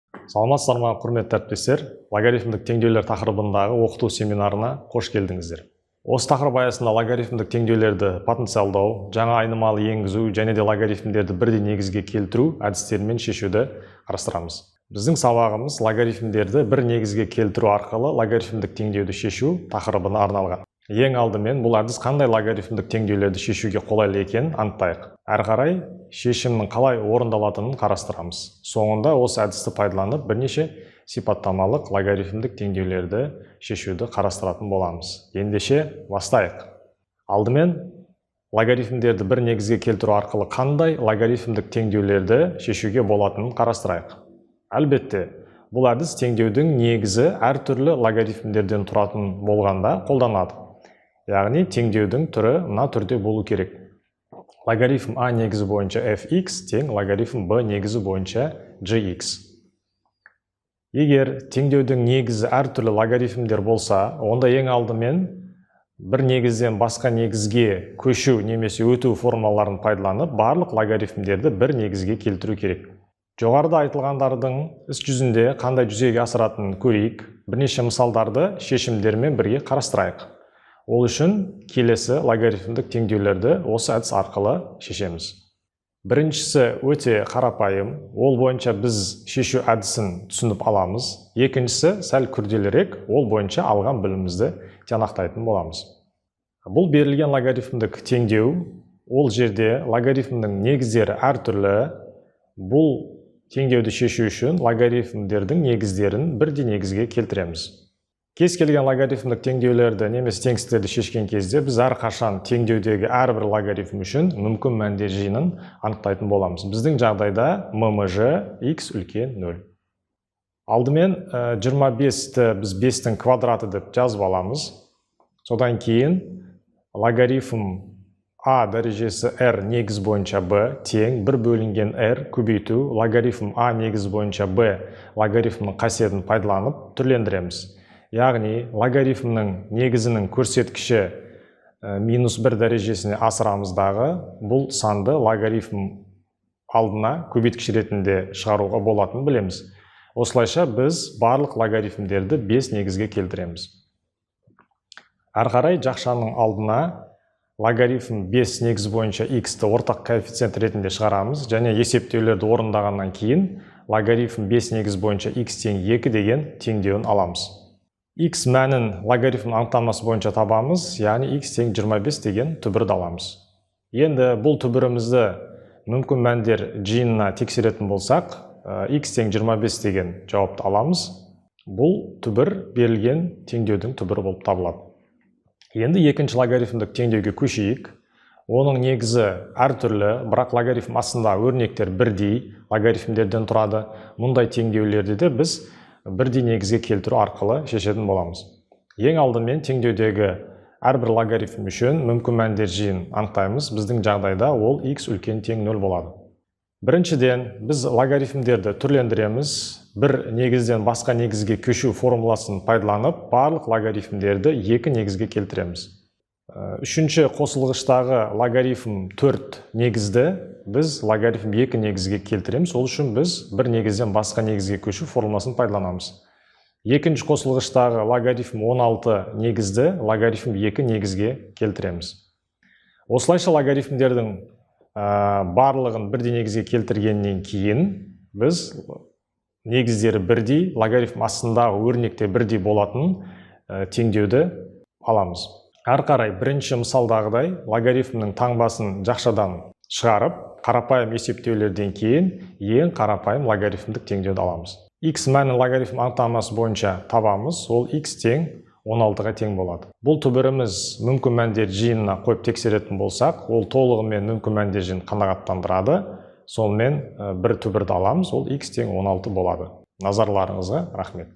Саламатсыздар ма, құрметті әріптестер! Логарифмдік теңдеулер тақырыбындағы оқыту семинарына қош келдіңіздер. Осы тақырып аясында логарифмдік теңдеулерді потенциалдау, жаңа айнымалы енгізу және де логарифмдерді бірдей негізге келтіру әдістерімен шешуді қарастырамыз. Біздің сабағымыз логарифмдерді бір негізге келтіру арқылы логарифмдік теңдеуді шешу тақырыбына арналған. Ең алдымен бұл әдіс қандай логарифмдік теңдеулерді шешуге қолайлы екенін анықтайық. Әрі қарай шешімнің қалай орындалатынын қарастырамыз. Соңында осы әдісті пайдаланып, бірнеше сипаттамалық логарифмдік теңдеулерді шешуді қарастыратын боламыз. Ендеше, бастайық. Алдымен логарифмдерді бір негізге келтіру арқылы қандай логарифмдік теңдеулерді шешуге болатынын қарастырайық. Әлбетте, бұл әдіс теңдеудің негізі әртүрлі логарифмдерден тұратын болғанда қолданады. Яғни теңдеудің түрі мына түрде болу керек: логарифм а негізі бойынша fx тең логарифм b негізі бойынша gx. Егер теңдеудің негізі әртүрлі логарифмдер болса, онда ең алдымен бір негізден басқа негізге көшу немесе өту формулаларын пайдаланып, барлық логарифмдерді бір негізге келтіру керек. Жоғарыда айтылғандардың іс жүзінде қандай жүзеге асыратынын көрейік. Бірнеше мысалдарды шешімдермен бірге қарастырайық. Ол үшін келесі логарифмдік теңдеулерді осы әдіс арқылы шешеміз. Біріншісі өте қарапайым, ол бойынша біз шешу әдісін түсініп аламыз. Екіншісі сәл күрделірек, ол бойынша алған білімімізді тиянақтайтын боламыз. Бұл берілген логарифмдік теңдеу. Ол жерде логарифмнің негіздері әртүрлі. Бұл теңдеуді шешу үшін логарифмдердің негіздерін бірдей негізге келтіреміз. Кез келген логарифмдік теңдеулерді немесе теңсіздіктерді шешкен кезде біз әрқашан теңдеудегі әрбір логарифм үшін мүмкін мәндер жиынын анықтайтын боламыз. Біздің жағдайда ммж x үлкен 0. Алдымен 25-ті біз 5-тің квадраты деп жазып аламыз. Содан кейін логарифм а дәрежесі r негіз бойынша b тең 1 бөлінген r көбейту логарифм а негіз бойынша b логарифмнің қасиетін пайдаланып түрлендіреміз. Яғни логарифмнің негізінің көрсеткіші минус 1 дәрежесіне асырамыз дағы, бұл санды логарифм алдына көбейткіш ретінде шығаруға болатынын білеміз. Осылайша біз барлық логарифмдерді 5 негізге келтіреміз. Әрі қарай жақшаның алдына логарифм 5 негіз бойынша x-ті ортақ коэффициент ретінде шығарамыз және есептеулерді орындағаннан кейін логарифм 5 негіз бойынша x тең 2 деген теңдеуін аламыз. X мәнін логарифм анықтамасы бойынша табамыз, яғни x тең 25 деген түбірді аламыз. Енді бұл түбірімізді мүмкін мәндер жиынына тексеретін болсақ, x тең 25 деген жауапты аламыз. Бұл түбір берілген теңдеудің түбірі болып табылады. Енді екінші логарифмдік теңдеуге көшейік. Оның негізі әртүрлі, бірақ логарифм астында өрнектер бірдей логарифмдерден тұрады. Мұндай теңдеулерді де біз бірдей негізге келтіру арқылы шешетін боламыз. Ең алдымен теңдеудегі әрбір логарифм үшін мүмкін мәндер жиынын анықтаймыз. Біздің жағдайда ол x үлкен тең 0 болады. Біріншіден, біз логарифмдерді түрлендіреміз. Бір негізден басқа негізге көшу формуласын пайдаланып, барлық логарифмдерді екі негізге келтіреміз. Үшінші қосылғыштағы логарифм 4 негізді біз логарифм 2 негізге келтіреміз. Ол үшін біз бір негізден басқа негізге көшу формуласын пайдаланамыз. Екінші қосылғыштағы логарифм 16 негізді логарифм 2 негізге келтіреміз. Осылайша логарифмдердің барлығын бірдей негізге келтіргеннен кейін біз негіздері бірдей, логарифм астындағы өрнекте бірдей болатын теңдеуді аламыз. Әрі қарай бірінші мысалдағыдай логарифмнің таңбасын жақшадан шығарып, қарапайым есептеулерден кейін ең қарапайым логарифмдік теңдеуді аламыз. X мәнін логарифм анықтамасы бойынша табамыз, ол x тең 16-ға тең болады. Бұл түбіріміз мүмкін мәндер жиынына қойып тексеретін болсақ, ол толығымен мүмкін мәндер жиынын қанағаттандырады. Сонымен бір түбірді аламыз, ол x тең 16 болады. Назарларыңызға рахмет.